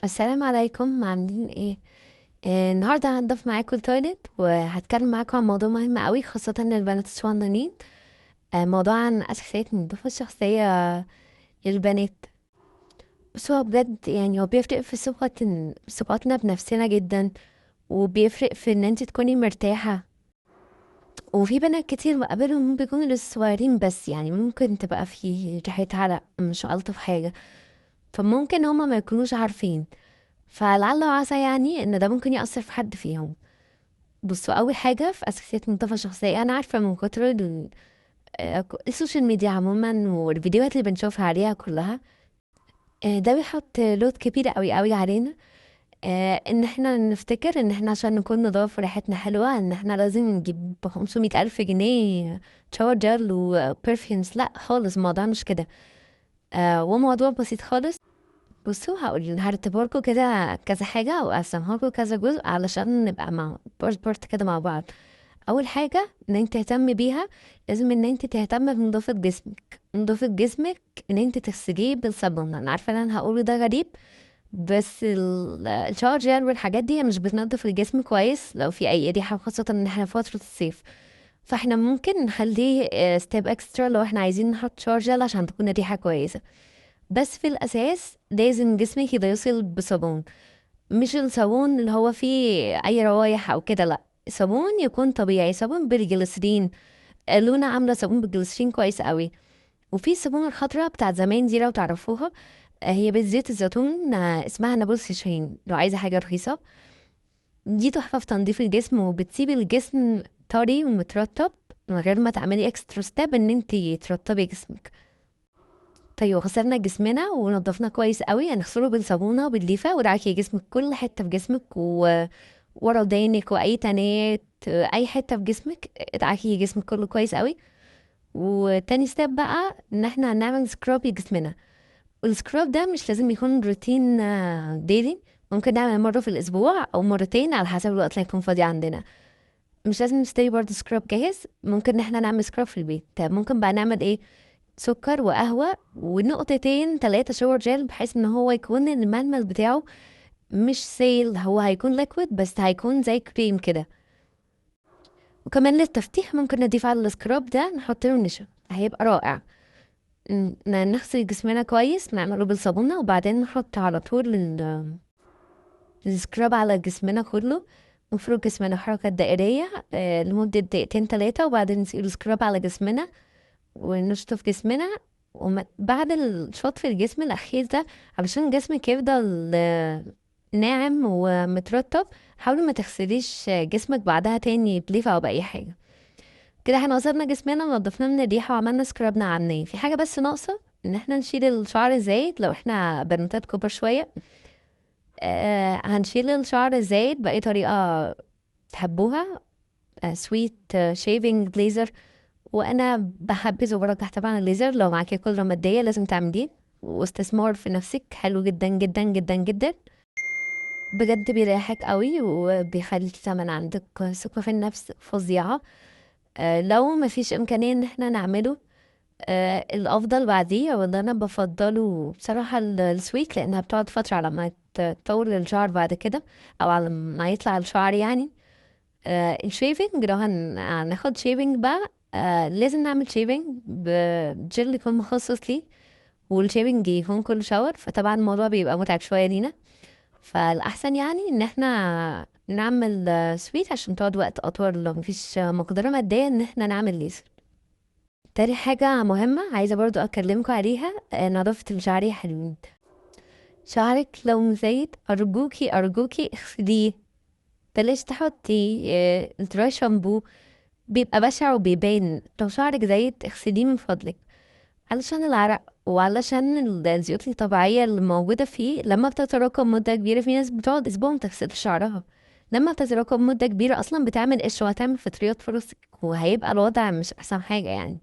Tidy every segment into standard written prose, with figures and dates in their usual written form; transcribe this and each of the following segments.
السلام عليكم، عاملين ايه؟ النهارده هنضف معاكم ال toilet وهتكلم معاكم عن موضوع مهم قوي، خاصة للبنات الصغننين. موضوع عن اساسيات النظافة الشخصية للبنات. بس هو بجد هو بيفرق في ثقتنا بنفسنا جدا، وبيفرق في ان انت تكوني مرتاحة. وفي بنات كتير بقابلهم بيكونوا لسه صغيرين، بس ممكن تبقى في ريحتها لا مش ألطف حاجة، فممكن هما ما يكونوش عارفين، فلعل وعسى ان ده ممكن يأثر في حد فيهم. اول حاجة في اساسيات النظافة الشخصية، انا عارفة من كتر السوشيال ميديا عموما والفيديوهات اللي بنشوفها عليها كلها، ده بيحط load كبير قوي قوي علينا، ان احنا نفتكر ان احنا عشان نكون نضاف وريحتنا حلوة ان احنا لازم نجيب 500,000 جنيه shower gel و perfumes. لا خالص، الموضوع مش كده، وموضوع بسيط خالص. هرتبه لكم كده كذا حاجة واقسمها لكم كذا جزء علشان نبقى مع part part كده مع بعض. اول حاجة ان انت تهتمي بيها، لازم ان انت تهتمي بنظافة جسمك. نظافة جسمك ان انت تغسليه بالصابون. انا عارفة ان انا هقوله ده غريب، بس ال shower gel والحاجات دي مش بتنظف الجسم كويس لو في اي ريحة، خاصة ان احنا في فترة الصيف. فاحنا ممكن نخليه، step extra لو احنا عايزين نحط shower gel عشان تكون الريحة كويسة، بس في الاساس لازم جسمك يتغسل بصابون، مش الصابون اللي هو فيه اي روايح او كده، لا، صابون يكون طبيعي، صابون بالجليسرين. لونا عاملة صابون بالجليسرين كويس قوي. وفي الصابون الخضراء بتاعت زمان دي لو تعرفوها، هي بزيت الزيتون، اسمها نابلسي شاهين لو عايزة حاجة رخيصة. دي تحفة في تنظيف الجسم وبتسيب الجسم طري ومترطب من غير ما تعملي extra step ان انتي ترطبي جسمك. وغسلنا جسمنا ونضفناه كويس قوي، هنغسله بالصابونة وبالليفة، ودعكي جسمك كل حتة في جسمك ورا ودانك واي تنات، اي حتة في جسمك، ادعكي جسمك كله كويس قوي. وتاني step بقى ان احنا هنعمل scrub لجسمنا. وال scrub ده مش لازم يكون روتين، daily، ممكن نعمل مرة في الأسبوع أو مرتين على حسب الوقت اللي هيكون فاضي عندنا. مش لازم نشتري برضه scrub جاهز، ممكن إن احنا نعمل scrub في البيت. طب ممكن بقى نعمل إيه؟ سكر وقهوة ونقطتين تلاتة shower gel، بحيث إن هو يكون الملمس بتاعه مش سيل، هو هيكون liquid بس هيكون زي كريم كده. وكمان للتفتيح ممكن نضيف على ال scrub ده نحط له نشا، هيبقى رائع. نغسل جسمنا كويس، نعمله بالصابونة، وبعدين نحط على طول ال scrub على جسمنا كله، نفرك جسمنا حركة دائرية، لمدة دقيقتين تلاتة، وبعدين نسيب ال scrub على جسمنا ونشطف جسمنا. وبعد الشطف الجسم الأخير ده، علشان جسمك يفضل، ناعم ومترطب، حاولي ما تغسليش جسمك بعدها تاني بليفة أو بأي حاجة. كده احنا غسلنا جسمنا ونضفناه من الريحة وعملنا scrub نعمناه. في حاجة بس ناقصة، ان احنا نشيل الشعر الزايد. لو احنا بنوتات كبر شوية، هنشيل الشعر الزايد بأي طريقة تحبوها، sweet، shaving، ليزر. وانا بحبذ وبرجح طبعا الليزر. لو معاكي قدرة مادية لازم تعمليه، واستثمار في نفسك حلو جدا جدا جدا جدا، بجد بيريحك قوي وبيخليك كمان عندك ثقة في النفس فظيعة. لو ما فيش إمكانية إن احنا نعمله، الأفضل بعديه أو اللي أنا بفضله بصراحة ال sweet، لأنها بتقعد فترة على ما تطول الشعر بعد كده أو على ما يطلع الشعر. ال shaving لو هناخد shaving بقى، لازم نعمل shaving بجل يكون مخصص ليه، وال shaving يكون كل shower، فطبعا الموضوع بيبقى متعب شوية لينا. فالأحسن إن احنا نعمل sweet عشان تقعد وقت أطول لو مفيش مقدرة مادية إن احنا نعمل ليزر. تاني حاجة مهمة عايزة برضو أكلمكم عليها، نظافة الشعر يا حلوين. شعرك لو مزيت أرجوكي أرجوكي اغسليه، بلاش تحطي، ال dry shampoo، بيبقى بشع وبيبان. لو شعرك زيت اغسليه من فضلك، علشان العرق وعلشان الزيوت الطبيعية اللي موجودة فيه لما بتتراكم مدة كبيرة. في ناس بتقعد أسبوع ما تغسلش شعرها، لما بتتراكم مدة كبيرة أصلا بتعمل قشر وهتعمل فطريات في راسك، وهيبقى الوضع مش أحسن حاجة.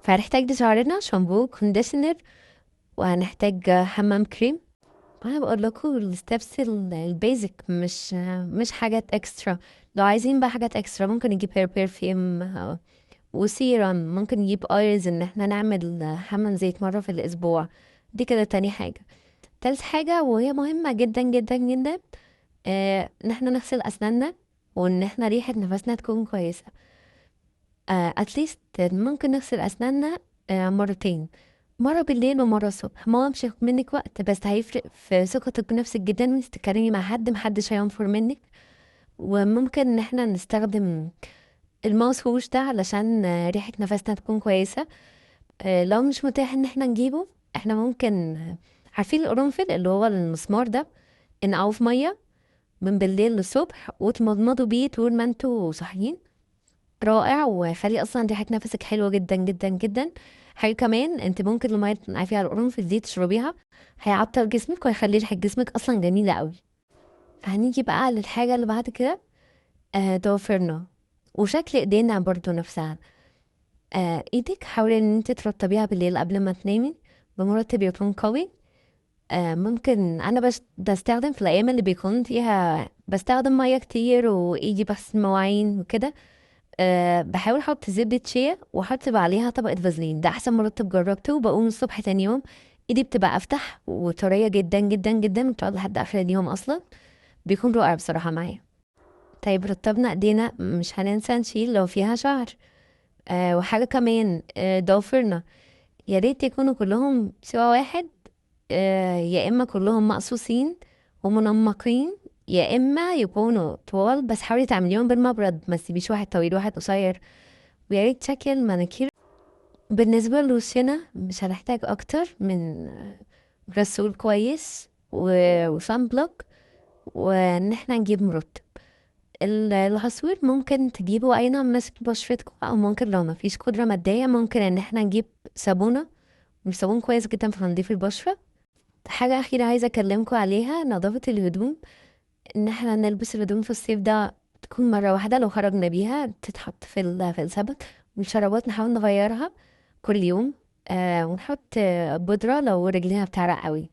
فهنحتاج لشعرنا شامبو، conditioner، وهنحتاج حمام كريم. أنا بقول لكم ال steps ال basic، مش حاجات extra. لو عايزين بقى حاجات extra ممكن نجيب hair perfume وسيرم، ممكن نجيب oils ان احنا نعمل حمام زيت مرة في الاسبوع. دي كده تاني حاجة. تالت حاجة وهي مهمة جدا جدا جدا، ان احنا نغسل اسناننا وان احنا ريحة نفسنا تكون كويسة. at least ممكن نغسل اسناننا مرتين، مرة بالليل ومرة الصبح. ما هو مش هياخد منك وقت، بس هيفرق في ثقتك بنفسك جدا وانت تتكلمي مع حد، محدش هينفر منك. وممكن ان احنا نستخدم ال mouthwash ده علشان ريحة نفسنا تكون كويسة. لو مش متاح ان احنا نجيبه، احنا ممكن، عارفين القرنفل اللي هو المسمار ده، نقعه في مية من بالليل للصبح وتمضمضوا بيه طول ما انتوا صاحيين، رائع وخلي اصلا ريحة نفسك حلوة جدا جدا جدا. حاجة كمان، انت ممكن المية اللي تنقعي فيها القرنفل دي تشربيها، هيعطر جسمك وهيخلي ريحة جسمك اصلا جميلة قوي. هنيجي بقى للحاجة اللي بعد كده، ضوافرنا وشكل ايدينا برضو نفسها. ايدك حاولي ان انت ترطبيها بالليل قبل ما تنامي بمرطب يكون قوي. ممكن انا بس بستخدم في الايام اللي بيكون فيها بستخدم ميه كتير وايدي بس مواعين وكده، بحاول احط زبدة شيا واحط عليها طبقة فازلين، ده احسن مرطب جربته. وبقوم الصبح تاني يوم ايدي بتبقى افتح وطرية جدا جدا جدا، بتقعد لحد اخر اليوم اصلا، بيكون رائع بصراحة معايا. رطبنا ايدينا، مش هننسى نشيل لو فيها شعر. وحاجة كمان، ضوافرنا يا ريت يكونوا كلهم سوا واحد، يا اما كلهم مقصوصين ومنمقين، يا اما يكونوا طوال، بس حاولي تعمليهم بالمبرد، ما تسيبيش واحد طويل واحد قصير. ويا ريت شكل مانيكير. بالنسبة لوشنا مش هنحتاج اكتر من غسول كويس و sun block، وان احنا نجيب مرطب. الغسول ممكن تجيبوا اي نوع مناسب لبشرتكم، او ممكن لو مفيش قدرة مادية ممكن ان احنا نجيب صابونة، مش صابون كويس جدا في تنظيف البشرة. حاجة أخيرة عايزة أكلمكم عليها، نظافة الهدوم. إن إحنا نلبس الهدوم في الصيف ده تكون مرة واحدة، لو خرجنا بيها تتحط في السبت. والشرابات نحاول نغيرها كل يوم، ونحط بودرة لو رجلينا بتعرق قوي.